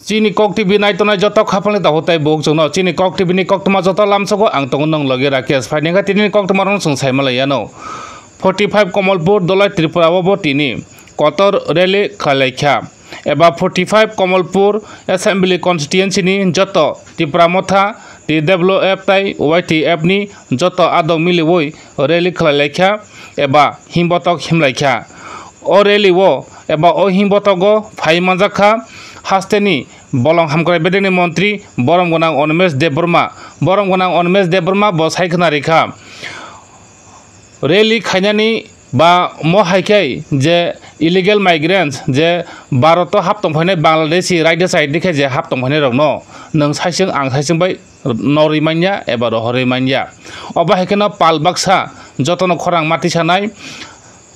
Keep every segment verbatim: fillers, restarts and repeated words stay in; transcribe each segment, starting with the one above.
Chini Kok T V naitongnai joto khapangni takhuk tei bukhuk chwngno chini Kok T V ni koktwma joto lamsogo ang tongo nwng logi Rakesh. Phaini wngkha tini koktwma rokno chwng saima lai yano. Forty five Komolpur Dolai Tripura o bo tini kotor rally khlai lai kha. Eba forty five Komolpur Assembly Constituency ni joto Tipra Motha, T W F tei Y T F ni joto adong miliwi rally khlai lai kha eba himbotok him lai kha. O rally o eba o himbotogo phai manjak kha hasteni bolong hamkrai bedekni montri borom gwnang Animesh Debbarma. Borom gwnang Animesh Debbarma bo sai khna rikha. Rally khainani ba mo hai khe je illegal migrants je Bharat o hap tong phainai Bangladeshi raida side ni khe je hap tong phainai rokno nwng saisung ang saisung bai norwi manya eba rohorwi manya. Obo hai kheno pal baksa jotono khorang mati sanai,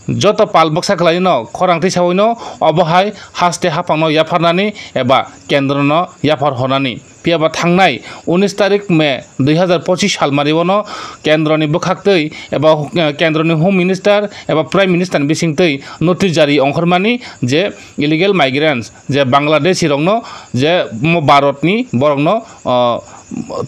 joto pal baksa khlaino khorang twi sawi no obo hai haste haphangno yapharnani eba kendrono yaphar hornani. Phiya ba thangnai unis tarik May dui hazar pochis salmari ono kendroni bwkhaktwi eba, eh, kendroni Home Minister eba Prime Minister ni bisingtwi notice jari ongkhormani je illegal migrants je Bangladeshi rokno je mo Bharatni borokno, ah,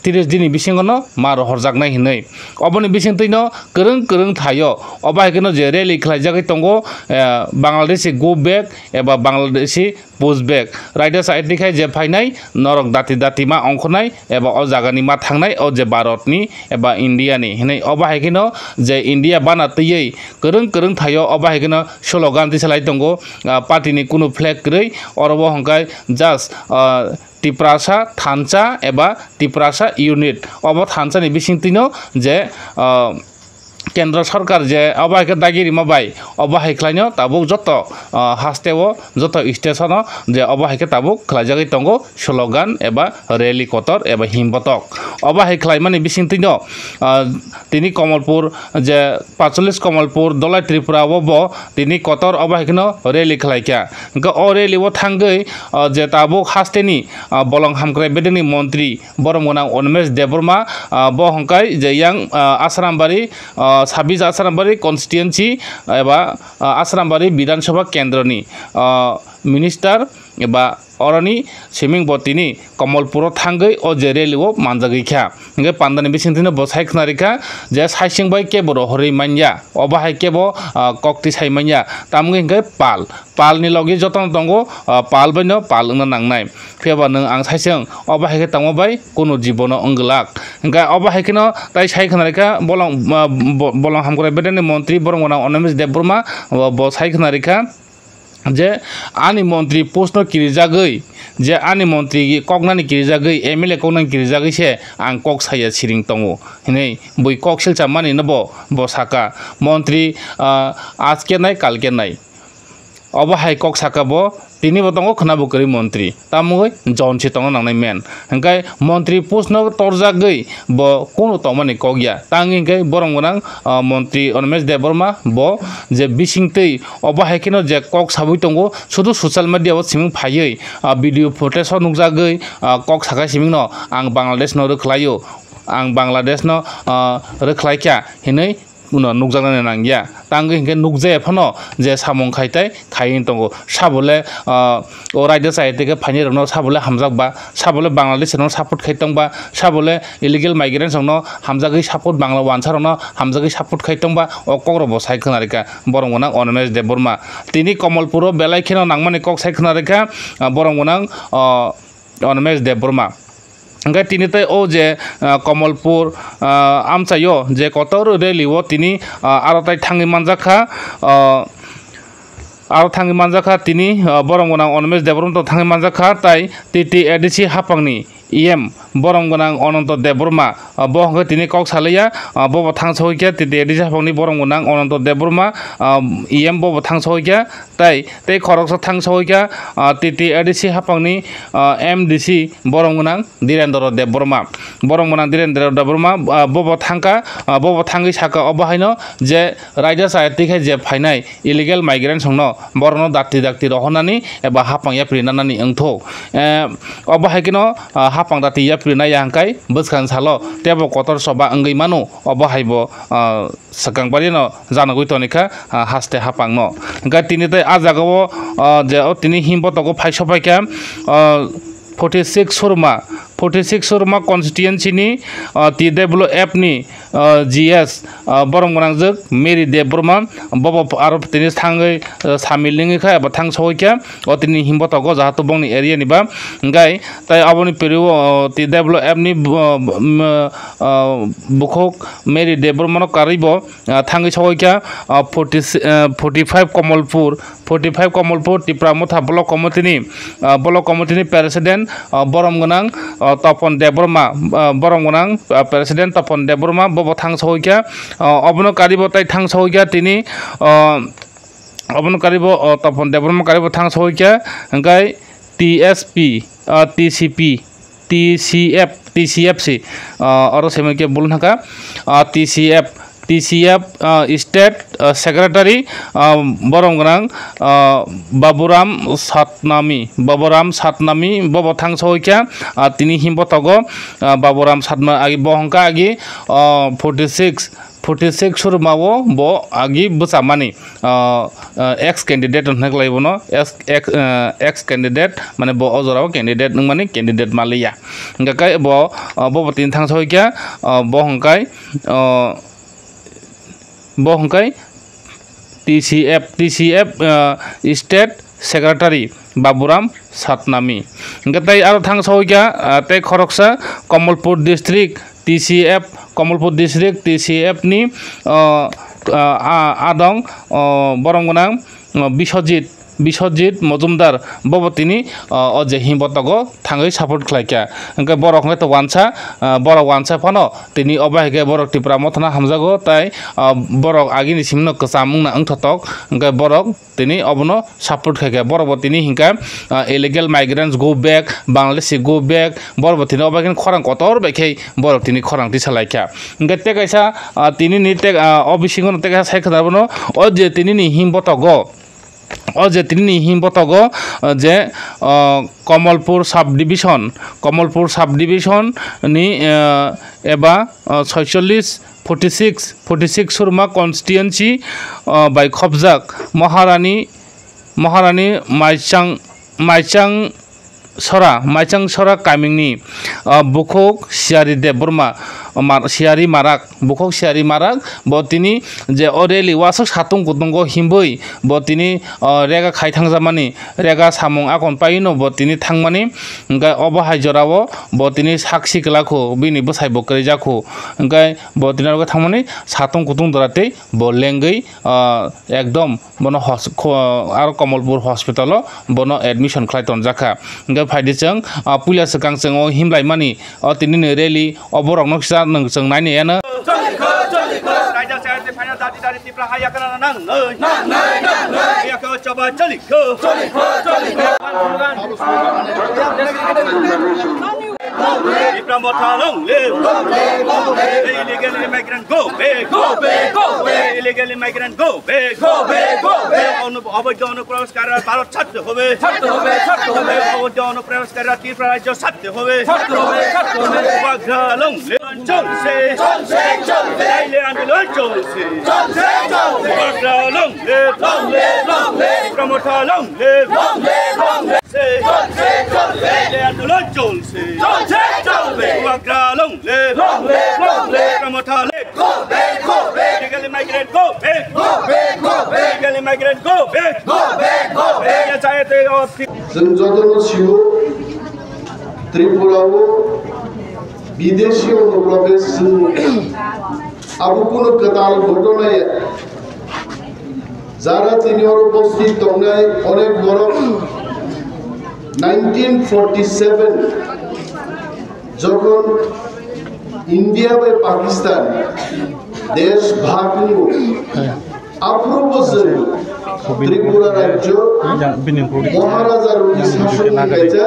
tiris dini bisingono ma rohorjaknai hinwi. Oboni bisingtwino kwrwng kwrwng thaio obo hai kheno je rally khlaijagwi tongo, eh, Bangladeshi go back eba Bangladeshi push back. Raida side ni khai je phainai norok dati dati ma ongkhornai eba o jagani ma thangnai o je Bharatni eba Indiani hinwi. Obo hai kheno je India bana twiwi kwrwng kwrwng thaio obo hai kheno slogan tisalai tongo, ah, party ni kunu flag kwrwi, oro bo hwnkhai just, ah, Tiprasa thansa eba Tiprasa unit. Obo thansa ni bisingtwino je, ah, Kendra Sarkar je obo hai khe dagi rima bai, obo hai khlaino tabuk joto, ah, haste o, joto station o je obo hai khe tabuk khlaijagwi tongo slogan eba rally kotor eba himbotok. Obo hai khlaimani bisingtwino, ah, tini Komolpur je pacholis Komolpur Dolai Tripura o bo tini kotor obo hai kheno rally khlaikha. Hwnkhe o rally o thangwi, ah, je tabuk hasteni, ah, bolong hamkrai bedekni montri borom gwnang Animesh Debbarma, ah, bo hwnkhai je yang, ah, Asrambari, ah, sabis Asrambari constituency eba, ah, Asrambari Bidhan Sabha kendroni, ah, minister eba oroni siming bo tini Komolpuro thangwi o je rally o manjagwi kha. Hwnkhe pandani bisingtwino bo sai khna rikha je saising bai kebo rohorwi manya, obo hai kebo, ah, kok tisai manya. Tamni hwnkhe pal, palni logi jotono tongo, ah, pal baino pal wngna nangnai. Phiya ba nwng ang saisung obo hai khe tongma bai kunu jibono wng glak. Hwnkhe obo hai kheno tai sai khna rikha bolong, ah, bo-, bolong hamkrai bedekni montri borom gwnang Animesh Debbarma bo, bo sai khna rikha je ani montri post no kirijagwi, je ani montri koknani kirijagwi, M L A koknani kirijagwi se ang kok saya siring tongo hinwi bui kok silcha mani no bo, bo saka montri, ah, aaj ke nai kal ke nai. Obo hai kok saka bo, tini bo tongo khwna bo kwrwi montri, tamogwi jon se tongna nangnai men. Hwnkhe montri post no torjagwi bo kunu tongmani kok ya. Tangwi hwnkhe borom gwnang, ah, montri Animesh Debbarma bo je bisingtwi obo hai kheno je kok sabwi tongo, sudu social media o siming phaiwi, ah, video footage o nukjagwi, ah, kok sakai siming no ang Bangladesh no rwkhlaio, ang Bangladesh no, ah, rwkhlai kha hinwi uno nukjaknani nangya. Tangwi hwnkhe nukjaya phano je samung khai tai khaiwi tongo. Sabole, ah, o raida chaya tei khe phainai rokno sabole hamjak ba, sabole Bangladesh rokno support khai tong ba, sabole illegal migrants rokno hamjagwi support, Bangla wansa rokno hamjagwi support khai tong ba, o kok rok bo sai khna rikha borom gwnang Animesh Debbarma. Tini Komolpuro belai kheno nangmani kok sai khna rikha, ah, borom gwnang, ah, Animesh Debbarma. Hwnkhe tini tei o je, ah, Komolpur, ah, amchaio je kotor rally o tini, ah, aro tai thangwi manjak kha, ah, aro thangwi manjak kha tini, ah, borom gwnang Animesh Debbarma to thangwi manjak kha, tai T T A D C haphangni E M borom gwnang Ananto Debbarma, ah, bo hwnkhe tini kok salaiya, ah, bo bo thang sawi kha T T A D C haphangni borom gwnang Ananto Debbarma, ah, E M bo bo thang sawi kha. Tai, tei khoroksa thang sawi kha, ah, T T A D C haphangni, ah, M D C borom gwnang Direndra Debbarma. Borom gwnang Direndra Debbarma, ah, bobo thangkha, ah, bobo thangwi sakha obo haino je raida chaya twi khe je phainai illegal migrants rokno borokno dakti dakti rohornani eba haphang yapri nanani wngthok. Eh, obo hai kheno, ah, haphang dakti yapri naiya hwnkhe bwskang salo teibo kotor choba wngwi mano, obo haibo, ah, swkang barino janogwi tonikha, ah, haste haphangno. Hwnkhe tini tei ah jagao, ah, je o tini himbotogo phai sopaikha, ah, forty six Surma, forty six Surma constituency ni, ah, T W F ni, ah, G S, ah, borom gwnangjwk Mary Debbarma, bobo aro tini thangwi, ah, samil wngwi kha eba thang sogwi kha o tini himbotogo jahato bongni area ni ba. Hingkhai tai aboni poriwo, ah, T W F ni, ah, um, ah, bukhuk Mary Debbarma no karwi bo, ah, thangwi sogwi kha, ah, forty, ah, forty five Kamalpur, forty five Kamalpur Tipra Motha Block Committee ni, ah, Block Committee ni President, ah, borom gwnang, ah, Topon Debbarma, ah, borom gwnang, ah, President Topon Debbarma bobo thang sogwi kha, ah, obono karwi bo tai thang sogwi kha tini, ah, obono karwi bo, ah, Topon Debbarma karwi bo thang sogwi kha, hingkhai T S P, ah, T C P, T C F, T C F si, ah, oro semi khe bul hwnka, ah, T C F, T C F, ah, State, ah, Secretary, ah, borom gwnang, ah, Baburam Satnami, Baburam Satnami bobo thang sogwi kha, ah, tini himbotogo, ah, Baburam Satnami agi bo hwnka agi, ah, forty six, forty six Surma o bo agi bwchamani, ah, ah, ex candidate hwnwi kwlai bono, ex, ex, ah, ex candidate, mane bo o jorao candidate wngmani candidate maliya. Hingkha khe bo, ah, bo bo tini thang sogwi kha, ah, bo hwnkhai, ah, bo hwnkhai T C F, T C F, ah, State Secretary Baburam Satnami. Hingkhe tei aro thang sogwi kha, ah, tei khoroksa Kamalpur District T C F, Kamalpur District T C F ni, ah, ah, ah, adong, ah, borom gwnang, ah, Biswajit, Biswajit Mojumdar bobo tini, ah, o je himbotogo thangwi support khlai kha. Hingkhe borok hwnkhe to wansa, ah, borok wansa phano tini obo hai khe borok Tipra Mothano hamjago, tai, ah, borok agini simino kwcham wngna wngthotok, hingkhe borok tini obono support khai kha. Borok bo tini hingkha, ah, illegal migrants go back, Bangladeshi go back, borok bo tini obo hai khorang kotor bai khe borok tini khorang tisa lai kha. Hingkhe tei kaisa, ah, tini ni tei, ah, o bisingo tei kaisa sai khna bono, o je tini ni himbotogo, o je tini ni himbotogo, ah, je, ah, Kamalpur sub division, Kamalpur sub division ni, ah, eba, ah, soicholish, forty six, forty six Surma constituency, ah, bai khopjak Maharani, Maharani Maichang, Maichang Sora, Maichang Sora kamini, ah, bukhuk Siyari Debbarma, ah, Mar-, Siyari Marak, bukhuk Siyari Marak, bo tini je o rally wasuk satung kutungo himbui, bo tini, ah, rega khai thangjakmani, rega samung akon paino bo tini thangmani, hingkhe obo hai jorao bo tini saksi kwlakhu, bini bwsai bo kwrwijakhu, hingkhe bo tini aro thangmani satung kutung dora tei bo lengwi, ah, ekdom bono hos-, kho-, aro Kamalpur hospital o bono admission khlai tonjak kha. Hingkhe phaidi chwng, ah, puila swkang chwng o himlaimani, o tini ni rally, o borok no kisa nwng chwng nai ni ya no. Raja Sahib ni phaina dati dati Tipra haya kana nang noi. Nang noi, nang noi. Haya ko chaba chali ko. Chali ko, chali ko. Tipra Motha long live. Long live, long live. Illegal immigrant go back. Go back, go back. Illegal immigrant go back. Go back, go back. অনু-, অবৈধ অনুপ্রবেশকারীরা ভারত ছাড়তে হবে। ছাড়তে হবে, ছাড়তে হবে। অবৈধ অনুপ্রবেশকারীরা ত্রিপুরা রাজ্য ছাড়তে হবে। ছাড়তে হবে, ছাড়তে হবে। বাগরা long live চলছে। চলছে, চলছে। রেল আন্দোলন চলছে। চলছে, চলছে। Bagra long live। Long live, long live। Tipra Motha long live। Long live, long live। চলছে, চলবে। এই আন্দোলন চলছে। চলছে, চলবে। Bagra long live। Long live, long live। Tipra Motha long live। Go back, go back। Illegal immigrant go back। Go back, go back। Illegal immigrant go back। Go back, go back। Chwng jotono sio, Tripura o bideshi onuprobes chwng abo kunu kwtal ghotona ya. Jara tini oro bosthi tongnai onek borok nineteen forty seven jokhon India bai Pakistan desh bhag wngo, aphuru bo chwng Tripura rajyo Maharaja rokni sasoni kaisa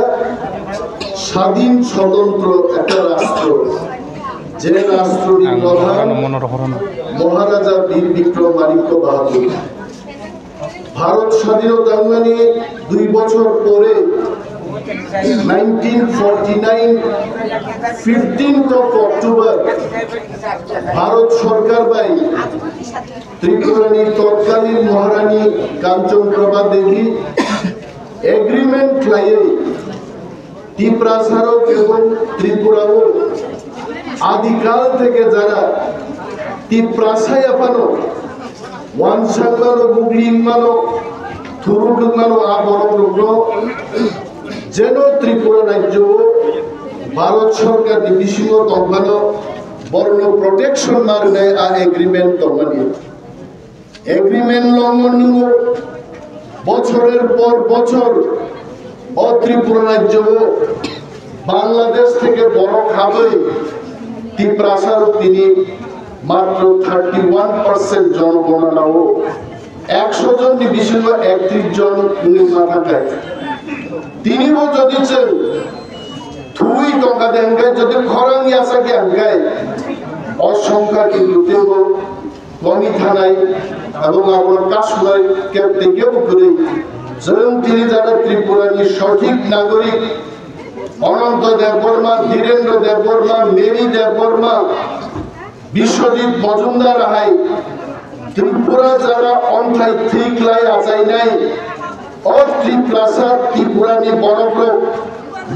sadin sotontro ekta rastro. Je rashtroni prodhan Maharaja Bir Bikram Manikya Bahadur. Bharot sadhinota wngmani dui bochor pore nineteen forty nine fifteenth of October Bharot Sorkar bai Tripurani totkalin Maharani Kanchan Prabha Devi agreement khlaiwi Tiprasarok ebong Tripurao adikal theke jara Tiprasa yaphano wansakmano, buglimano, thurukmano, a borok rokno jeno Tripura rajyo o Bharat Sorkar ni bisingo tongmano, borokno protection ma rwnai a agreement tongmani. Agreement longmani o bochorer por bochor o Tripura rajyo o Bangladesh theke borok habwi Tiprasa rok tini matro thirty one percent jonogonana o ekso jon ni bisingo ektrish jon wngwi ma thangkha. Tini bo jodi chwng thwi tongkha de hwnkhe, jodi khorang yachak ya hwnkhe, o songkha kintu teibo komi thanai, abo abono kasunai kep tei kebo kwrwi. Chwng tini jara Tripura ni sothik nagorik Ananto Debbarma, Dhirendra Debbarma, Mary Debbarma, Biswajit Majumdar hai Tripura jara onthai thik lai achainai, o Tiprasa Tripura ni borok rok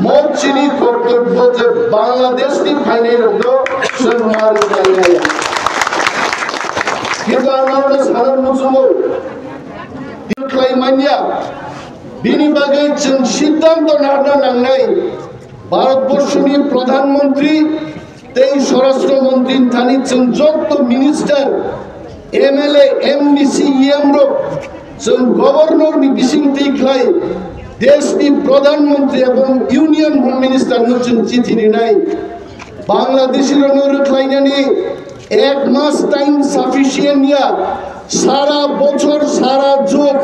mokchini kortobbo je Bangladesh ni phainai rok no chwng ma rwkhlai nai. Kintu ang norok no sana muchungo, tini khlai manya, bini bagwi chwng siddhanto narwkna nangnai. Bharatborshoni Pradhan Mantri tei Swarashtra Mantri thani chwng jotto minister, M L A, M D C, E M rok chwng governor ni bising twi khlai, desh ni Pradhan Mantri ebong Union Home Minister no chwng chithi rinai. Bangladeshi rokno rwkhlainani ek mas time sufficient ya, sara bochor, sara jug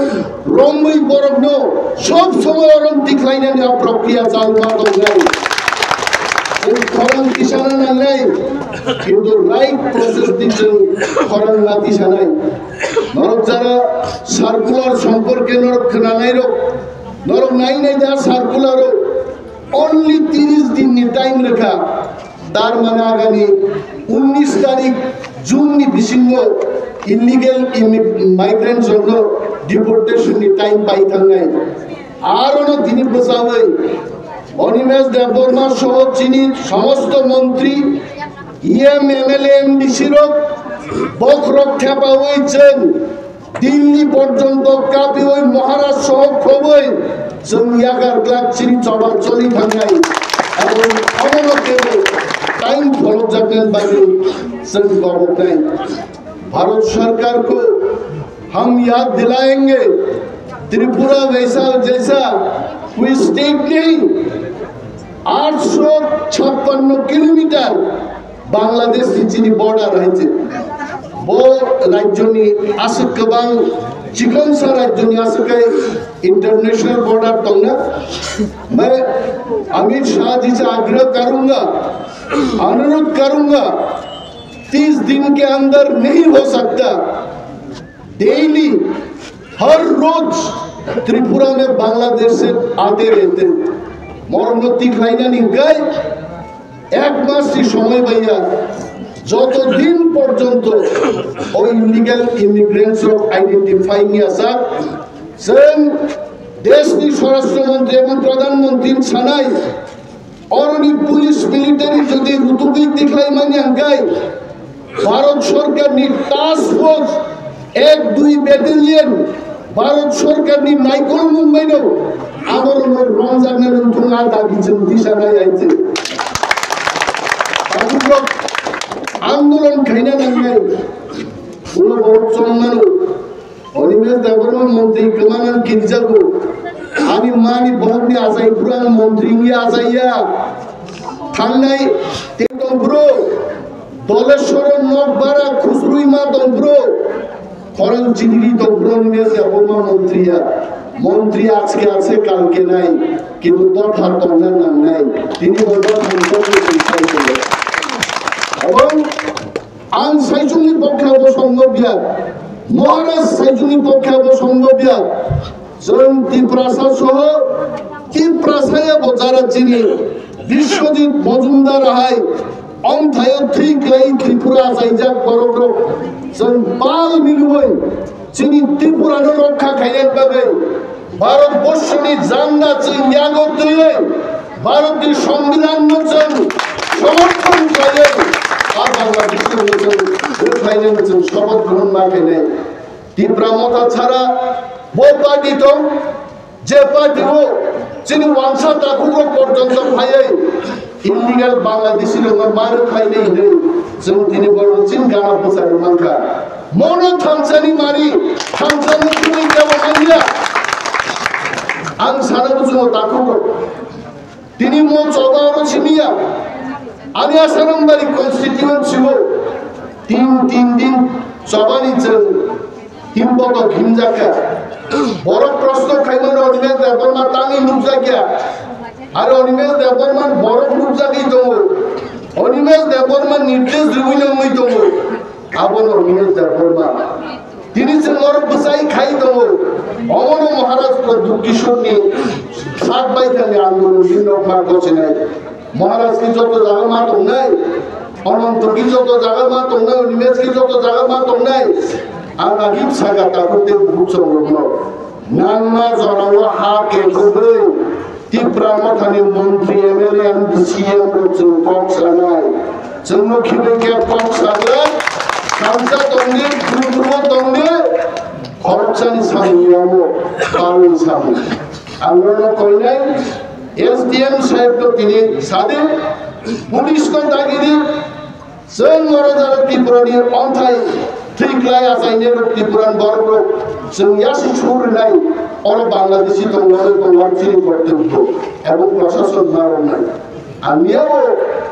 romwi borokno sob somoy orom tikhlainani a prokriya chalma tongnai. Chwng khorang tisana nangnai, kintu right process di chwng khorang na tisanai. Norok jara circular somporke norok khwnanai rok, norok nai nai da circular o only tiris din ni time rwkha. Tar mane agami unnish tarik June ni bisingo illegal immi-, migrants rokno deportation ni time pai thangnai. Arono tini bwchawi Animesh Debbarma soho chini somosto montri, E M, M L A, M D C rok bokhorok thepawi chwng Delhi porjonto kapiwi Maharaj soho khobwi chwng yakar glak chini choba choli thangnai. Abo omono kebo time pholokjaknani bagwi chwng koboknai. Bharat Sarkar ko hum yaad dilayenge, Tripura waisa jaisa koi state nahi, aatso chhappanno kilometer Bangladesh ni chini border hai se. Bo rajyo ni aswk kwbang chikonsa rajyo ni aswk kai international border tongna. Main Amit Shah ji se agraha karunga, anurudh karunga, tis din ke andar nahi ho sakta. Daily, har roj Tripura mein Bangladesh se aate rehte hain. Morok no tikhlainani hwnkhe ek mas ni somoi baiya, joto din porjonto o illegal immigrants rok identify wngya jak, chwng desh ni Swarashtra Mantri ebong Pradhan Mantri sanai, oroni police military jodi rutugwi tikhlai manya hwnkhe, Bharat Sarkar ni task force ek dui battalion, Bharat Sarkar ni naikol mungbai no, abo rok no romjaknai wngthung a dabi chwng tisanai hai se. Tabuk rok andolon khaina nangnai, ulo borok chongmano. Animesh Debbarma montri kwmana kirjago. Ani mani bohokni achai phuru ang montri wngwi achaiya. Thangnai tei tongphuru, Doleshwaro nok bara khusrwi ma tongphuru, khorang chirigwi tongphuru Animesh Debbarma montriya. Montri ajke ajke kalke nai, kintu dopha tongna nangnai. Tini bo dopha ni tongwi tongwi tongwi. Ebong Ang saichungni pokhe abo songno biya, Maharaj saichungni pokhe abo songno biya. Chwng Tiprasa soho Tiprasa ya bo jara chini Biswajit Majumdar hai omthaio thwi kwlai Tripura achaijak borok rok. Chwng pal milwi chini Tripura no rokha khaina bagwi Bharat borsho ni janda chwng yago twiwi Bharatni Songbidanno chwng somorthon khlaiwi a Bangladeshno chwng rwkhlainani chwng sopoth grohon ma khainai. Tipra Motha chhara bo party tong, je party o chini wangsa takhukrok porjonto phaiwi illegal Bangladeshi rokno ma rwkhlainai hinwi chwng tini borok chini gana bwcharwi mankha. Mono thamsani mari, thamsani thumwi kebo manya. Ang sana buchungo takhukrok. Tini mo choba oro simiya. Ani Asarambari constituency o tin, tin din chobani chwng himbotok himjakha. Borok proshno khaimano Animesh Debbarma tangwi nukjakya. Aro Animesh Debbarma borok nukjagwi tongo. Animesh Debbarma nirdesh rwui nangwi tongo. Abono Animesh Debbarma. Tini chwng oro bwsai khai tongo. Omono Maharaj Pradyut Kishorni sak baithangni andolon ni nokma gochinai. Maharaj ki joto jaga ma tongnai, Ananto ki joto jaga ma tongnai, Animesh ki joto jaga ma tongnai. Ang agim saga tabuk tei buhuk chongrokno. Nangma jorao ha kekogwi Tipra Mothani montri, M L A, M D C, M rok chwng kok sanai. Chwngno khibi khe kok sajak, thansa tongdi, bubugo tongdi, khoroksani samung yamo, palni samung. Ang nono koinai, S D M saheb no tini sadi, police no dagidi, Chwng oro jora Tripura ni onthai thwi klai achaini rok Tripura ni borok rok chwng yasi sur nai oro Bangladeshi tong oro tong oro chini korte ubo ebong prashason ma rok nai. Ang yabo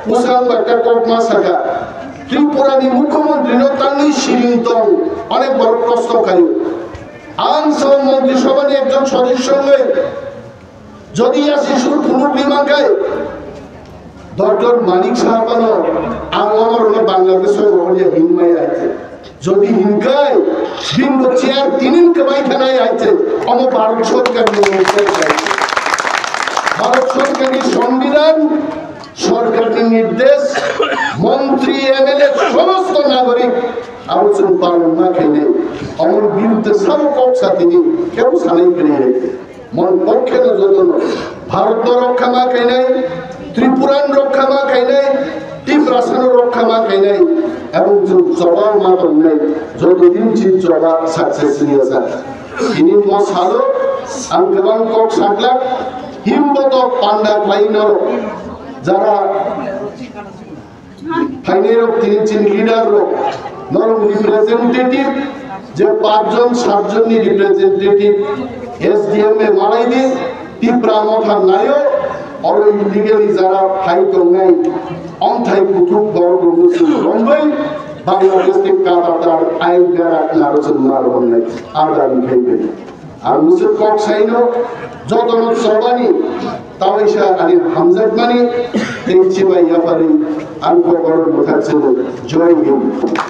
usang bakta kok ma saka Tripura ni mukhyamantri no tangwi siring tong onek borok kosto khaio. Ang so montri sabha ni ekjon sodosyo wngwi Jodi yasi sur phunuk rimang khe, Doctor Manik Saha phano ang omo rwno Bangladesh o rohorya hinmaya hai khe. Jodi hinkai, bini bo chair tinin kwbai thanai hai khe, omo Bharat Sorkar ni nirdesh hai khe. Bharat Sorkar ni Songbidan, Sorkar ni nirdesh, montri, M L A, somosto nagorik, abo chwng palon ma khainai. Omo birudde sabo kok sa tini, kebo sanai kwrwi hai khe. Mon pokkhe no jotono Bharat no rokha ma khainai, Tripura no rokha ma khainai, Tiprasa no rokha ma khainai, ebong chwng choba ma tongnai, joto din chini choba success wngya sa. Tini mo salo ang kwbang kok saklak, himboto panda khlai norok jara Phainairok tini chini leader rok, norok representative, je pachjon satjon ni representative S D M e malai di, Tipra Motha nayo, oro illegally jara phai tongnai, onthai kuthuk borok rokno chwng rombai, Bangladesh ni kadatar ain berak naro chwng ma romnai, adar khai bai. Ang misuk kok saino, jotono chobani, tawaisa ani hamjakmani, tei chibai yapharwi ang kokoro mwthak chwngno. Joy Hind.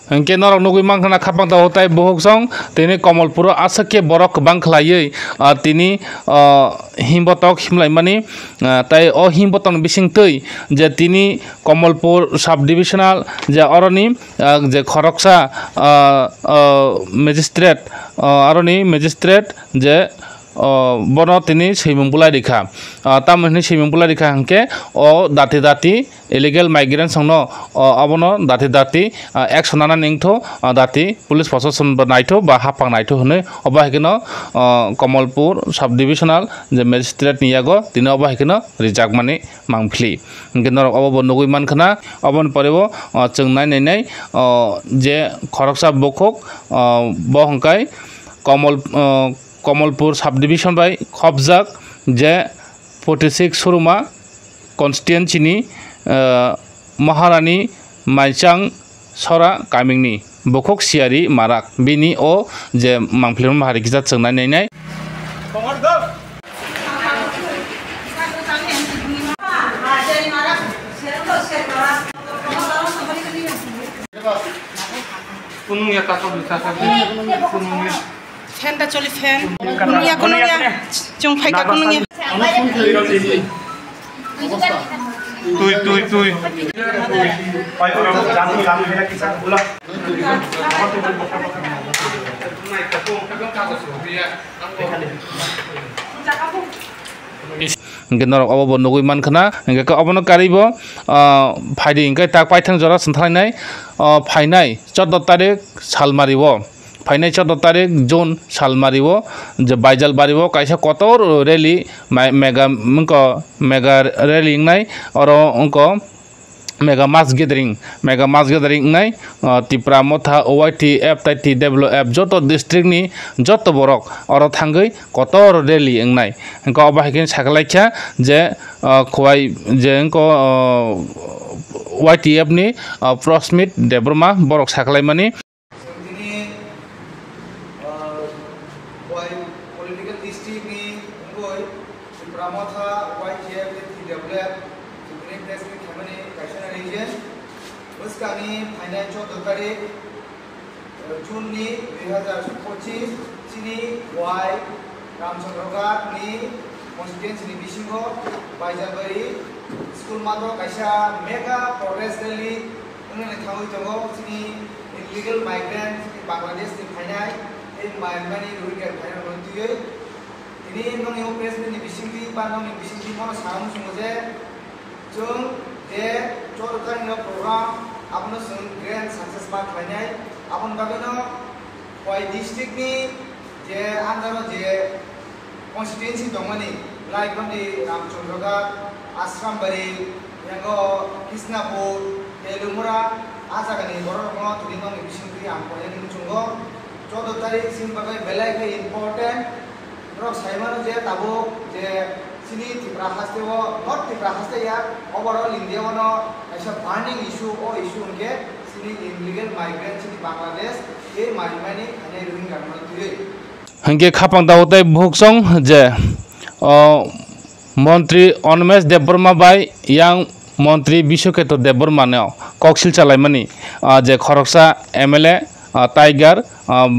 Hinkhe norok nugwi mankha na khapang tongo tei buhuk song tini Komolpuro aswk khe borok kwbang khlaiwi, ah, tini, ah, himbotok himlaimani, ah, tei o himbotokni bisingtwi je tini Komolpur sub divisional je oroni, ah, je khoroksa, ah, ah, magistrate, ah, aroni magistrate je, ah, bono tini swimung bulai rikha. Ah, tamo hwnwi swimung bulai rikha hinkhe o dati dati illegal migrants rokno, o, abono dati dati, ah, action nana ningtho, ah, dati police proshashan bo naitho ba haphang naitho hwnwi obo hai kheno, ah, Komolpur sub divisional je magistrate ni yago tini obo hai kheno rijakmani mangphili. Hinkhe norok obo bo nugwi mankha na, oboni pore bo, ah, chwng nai nai nai, ah, je khoroksa bukhuk, ah, bo hwnkhai Komol, ah, Komolpur sub division bai khopjak je forty six Suruma constituency ni, ah, Maharani Maichang Sora kamingni bukhuk Siyari Marak bini o je mangphlirma hari kisa chwng nai nai nai. Kunung ya, takut bisa, takut. Kunung ya. Fan ta choli, fan. Kunung ya, kunung ya. Chwng phaikha kunung ya. Tui, tui, tui. Hingke norok obo bo nugui mankha na, hingke obono karwi bo, ah, phaidi hingke tak paithang jora swntharnai, ah, phainai chordo tarik salmari o, phainai chordo tarik June salmari o, je Baijalbari o kaisa kotor rally, mai-, mega, wngkha mega rally wngnai, oro wngkha mega mass gathering, mega mass gathering wngnai, ah, Tipra Motha, O Y T F tai T W F joto district ni joto borok oro thangwi kotor rally wngnai. Hingke obo hai khe sakalaikha je, ah, Khowai je wngkha, ah, Y T F ni, ah, Prosmit Debbarma borok sakalaimani. Chwng tini, ah, Khowai political district ni wngwi Tipra Motha, Y T F, T W F, chwng tini press meet khaimani kaisa na reason. Bwskangni phainai chordo tarik, ah, June ni dui hazar pochis, chini Khowai Ramchandra Ghat ni constituency ni bisingo Baijalbari school matho kaisa mega protest rally wngmani thangwi tongo. Chini illegal migrant, chini Bangladesh ni phainai tei Myanmar ni Rohingya phainai rokno twiwi tini nokni o press meet ni bisingtwi ba nokni bisingtwi bono sana muchungo je chwng je chordo tarik ni program abono chwng grand success ma khlainai. Aboni bagwino Khowai district ni je andaro je constituency tongmani, like boni Ramchandra Ghat, Asrambari, yango Krishnapur, Telumura, a jagani borok rokno tini nokni bisingtwi ang poinani muchungo. Chordo tarik chini bagwi belai khe important. Norok sai mano je tabuk je chini Tripura haste o, not Tripura haste ya, overall India o no kaisa burning issue, o issue hwnkhe chini illegal migrant chini Bangladesh tei Myanmar ni phainai Rohingya rokno twiwi. Hingke khapang daho tei bukhuk song je, o, Montri Animesh Debbarma bai yang Montri Biswaketu Debbarma no kok silchalaimani, ah, je khoroksa M L A, ah, Tiger, ah,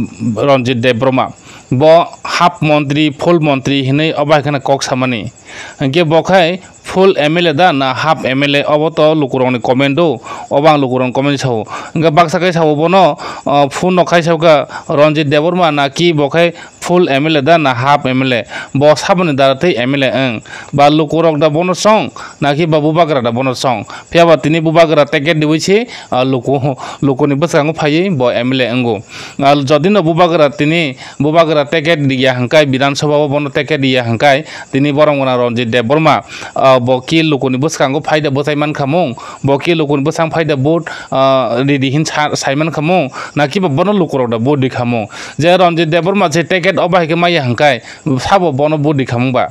Ranjit Debbarma. Bo half montri, full montri hinui obo hai kheno kok samani. Hingke bo khai full M L A da na half M L A, obo to lukurokni comment do, obo ang lukurokni comment sao. Hingke baksa khe sao bono, ah, phone no khai sao kha Ranjit Debbarma na ki bo khai full M L A da na half M L A? Bo saboni dara tei M L A wng? Ba lukurok da bono song, na ki ba bubagra da bono song? Phiya ba tini bubagra ticket diwi se, ah, luku, lukuni bwskango phaiwi bo M L A wngo. Ah, jodi no bubagra tini bubagra ticket diya hwnkhe, Bidhan Sabha o bono ticket diya hwnkhe, tini borok gwnang Ranjit Debbarma, ah, bo ki lukuni bwskango phaida bwchai mankha mung? Bo ki lukuni bwsang phaida vote, ah, ridi hin sa-, sai mankha mung? Na ki ba bono lukurok da vote rikha mung? Je Ranjit Debbarma se ticket obo hai khe maya hwnkhe, sabo bono vote rikha mung ba?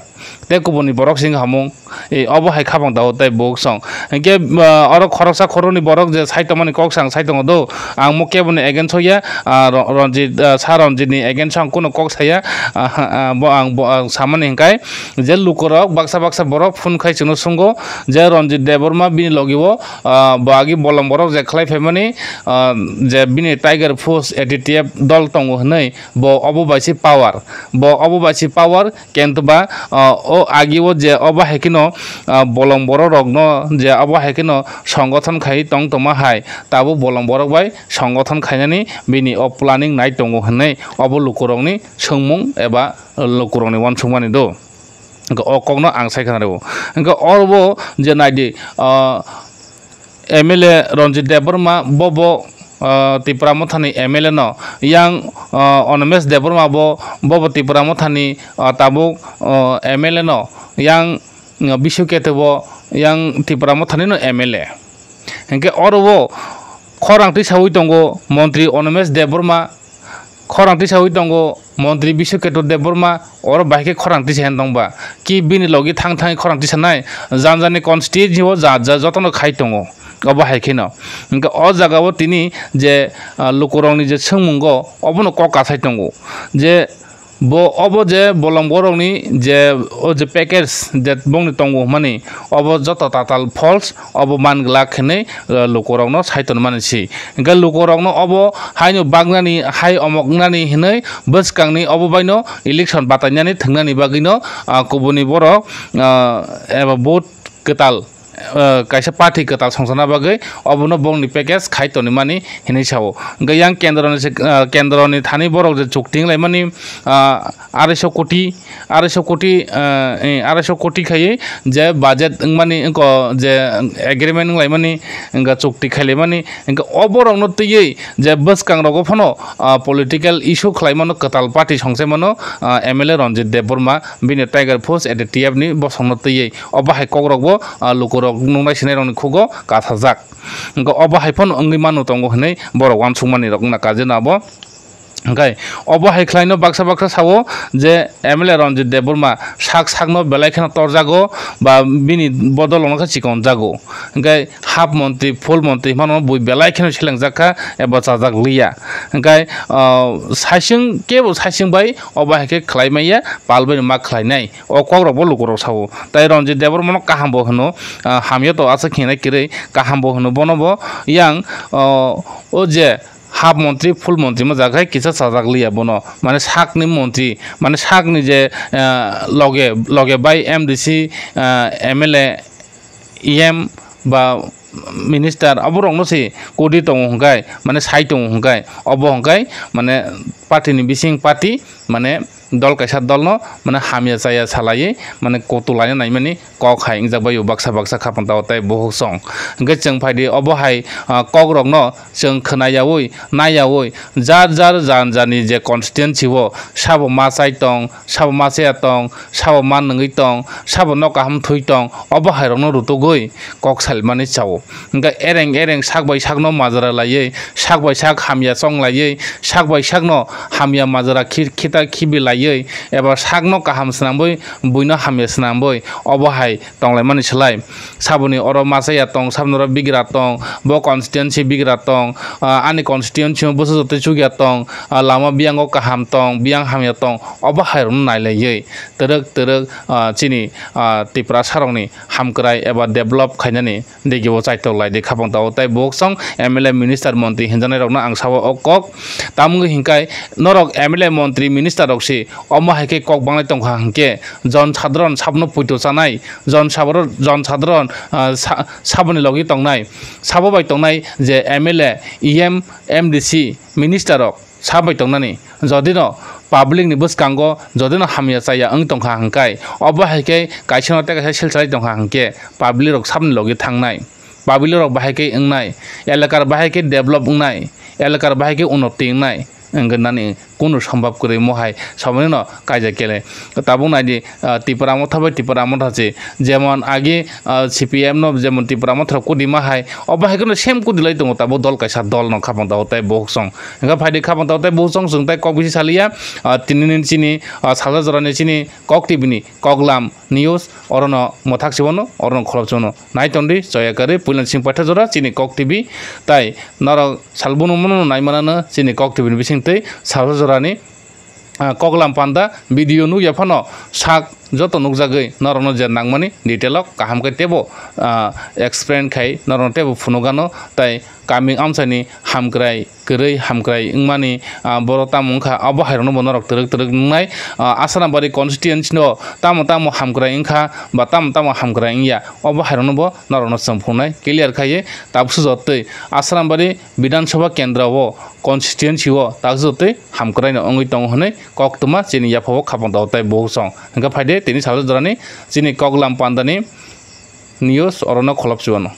Tei kubuni borok se wngkha mung, e, obo hai khapang daho tei bukhuk song. Hingke, ah, oro khoroksa khoroknwi borok je sai tongmani kok sang sai tongo do, ang mo keboni against o ya, ah, Ro-, Ranjit, ah, Sir Ranjit ni against o ang kunu kok saya, ah, ah, bo ang, bo ang samani hingkai je lukurok baksa baksa borok phone khai chwngno sungo je Ranjit Debbarma bini logi o, ah, bo agi bolong borok je khlai phaimani, ah, je bini Tiger Force A T T F dol tongo hwnwi, bo obo bai se power, bo obo bai se power, Kento ba, ah, o agi o je obo hai kheno, ah, bolong borok rokno je obo hai kheno songothon khai tong tongma hai, tabuk bolong borok bai songothon khainani bini o planning nai tongo hinui obo lukurokni swngmung eba lukurokni uansukmani do. Hingke o kokno ang sai khna rwo. Hingke oro bo je naidi, ah, M L A Ranjit Debbarma bo bo, ah, Tipra Mothani M L A no, yang, ah, Animesh Debbarma bo, bo bo Tipra Mothani, ah, tabuk, ah, M L A no, yang, ah, Biswaketu bo yang Tipra Mothani no M L A. Hingke oro o khorang tisawi tongo Montri Animesh Debbarma, khorang tisawi tongo Montri Biswaketu Debbarma, oro bahai khe khorang tisa hen tong ba. Ki bini logi thang thang khorang tisa nai, jani jani constituency o ja, ja, jotono khai tongo. Obo hai kheno. Hingke o jaga o tini je, ah, lukurokni je swngmungo, obono kok kasai tongo. Je bo obo je bolong borokni je o je package je bongni tongo hwnmani, obo joto tatal false, obo man glak hinui, ah, lukurokno sai tonmani si. Hingke lukurokno obo haino baknani, hai omok wngnani hinui bwskangni obo baino election batainani thwngnani bagwino, ah, kubuni borok, ah, eba vote kwtal ah, kaisa party kwtal songchana bagwi obono bongni package khai tonimani hinwi sao. Hwnkhe yang kendroni se, ah, kendroni thani borok je chukti wnglaimani, ah, arai sho koti, arai sho koti, ah, eh, arai sho koti khaiwi je budget wngmani wngkha je agreement wnglaimani wngkha chukti khailaimani wngkha o borokno twiwi je bwskangrogo phano, ah, political issue khlaimano kwtal party songchaimano, ah, M L A Ranjit Debbarma bini Tiger Force at the T F ni bosongno twiwi obo hai kokrokbo, ah, lukurok nuknai sinairokni khugo kasajak. Hwnkhe obo hai phano wngwi mano tongo hwnwi borok uansukmani rok wngna kajeno abo. Hwnkhe obo hai khlaino baksa baksa sao je M L A Ranjit Debbarma sak sakno belai kheno torjago ba bini bodol ono khe chikonjago. Hwnkhe half montri, full montri hwnmano bui belai kheno selengjak kha eba chajak liya. Hwnkhe, ah, saising kebo saising bai obo hai khe khlai maya, pal bai ma khlainai. O kokrokbo lukurok sao. Tai Ranjit Debbarmano kahambo hwno, ah, hamya to aswk hinwi kwrwi kahambo hwno bono bo yang, ah, o je half montri, full montri ma jaga hai kisa chajak liya bono. Mane sakni montri, mane sakni je, ah, loge, loge bai M D C, ah, M L A, E M ba minister oborokno se kodi tongo hwnkhe, mane sai tongo hwnkhe, obo hwnkhe mane party ni bising party mane dol kaisa dolno mane hamya chaya salaiwi mane kotulaina naimani kok hai wngjak bai o baksa baksa khapang tao tei buhuk song. Hwnkhe chwng phaidi obo hai, ah, kokrokno chwng khwnayaui naiyaui jar jar jan jani je constituency o sabo ma chai tong, sabo ma chaya tong, sabo ma nungwi tong, sabo nok kaham thui tong, obo hairokno rutugwi kok salimani chao. Hwnkhe ereng ereng sak bai sakno majra laiwi, sak bai sak hamya chong laiwi, sak bai sakno hamya majra khi-, khita khibi laiwi, eba sakno kaham swnambwi, buino hamya swnambwi, obo hai tonglaimani slai. Saboni oro machaya tong, saboni oro bigra tong, bo constituency bigra tong, ah, ani constituency o bwsajotwi chukya tong, ah, lama biyango kaham tong, biyang hamya tong, obo hairokno nailaiwi twrwk twrwk, ah, chini, ah, Tiprasarokni hamkrai eba develop khainani digi o chaitok lai di khapang tao tei buhuk song M L A minister montri hinjaknai rokno ang sao o kok. Tamungwi hinkhai norok M L A montri minister rok si omo hai khe kok banglai tongkha hinkhe jon sadharon sabno puito chanai, jon sabro-, jon sadharon, ah, sa-, saboni logi tongnai, sabo bai tongnai je M L A, E M, M D C, minister rok. Sabai tongnani, jodino public ni bwskango jodino hamya chaya wng tongkha hwnkhe, obo hai khe kaisa no tei kaisa silsalai tongkha hwnkhe public rok sabni logi thangnai, public rok bahai khe wngnai, elakar bahai khe develop wngnai, elakar bahai khe unoti wngnai, wngwi nani kunu sombab kwrwi mohai sabaino kaijak kele. Tabuk naidi, ah, Tipra Motha bai Tipra Motha se, jemon agi, ah, C P M no jemon Tipra Motha rok kudima hai, obo hai kheno same kudilai tongo tabuk dol kaisa dol no khapang tabuk tei buhuk song. Hingkhe phaidi khapang tabuk tei buhuk song chwng tei kok bisi saliya, ah, tini ni chini, ah, salsa jora ni chini Kok T V ni Koklam News orono mothak sibano, orono kholop sibano. Nai tongdi, choya kwrwi, puila sing paitha jora chini Kok T V tai norok salbunu mununo nai manano chini Kok T V ni bising tei salsa jora ni ah, Koklam Panda video nukya phano sak joto nukjagwi norokno je nangmani detail o kaham khe teibo, ah, explain khai norokno teibo phunukgano tei kami amchaini hamkrai kwrwi hamkrai wngmani, ah, borok tamo wngkha abo hairokno bo norok twrwk twrwk wngnai. Ah, Asarambari constituency no tamo tamo hamkrai wngkha ba tamo tamo hamkrai wngya obo hairokno bo norokno chwng phunuknai clear khaiwi tabuk sujotwi Asarambari Bidhan Sabha Kendra o constituency o tabuk sujotwi hamkrai no wngwi tongo hwnwi koktwma chini yaphao khapang tao tei buhuk song. Hingkhe phaide tini salsa jorani chini Koklam Pandani news orono kholop chibano.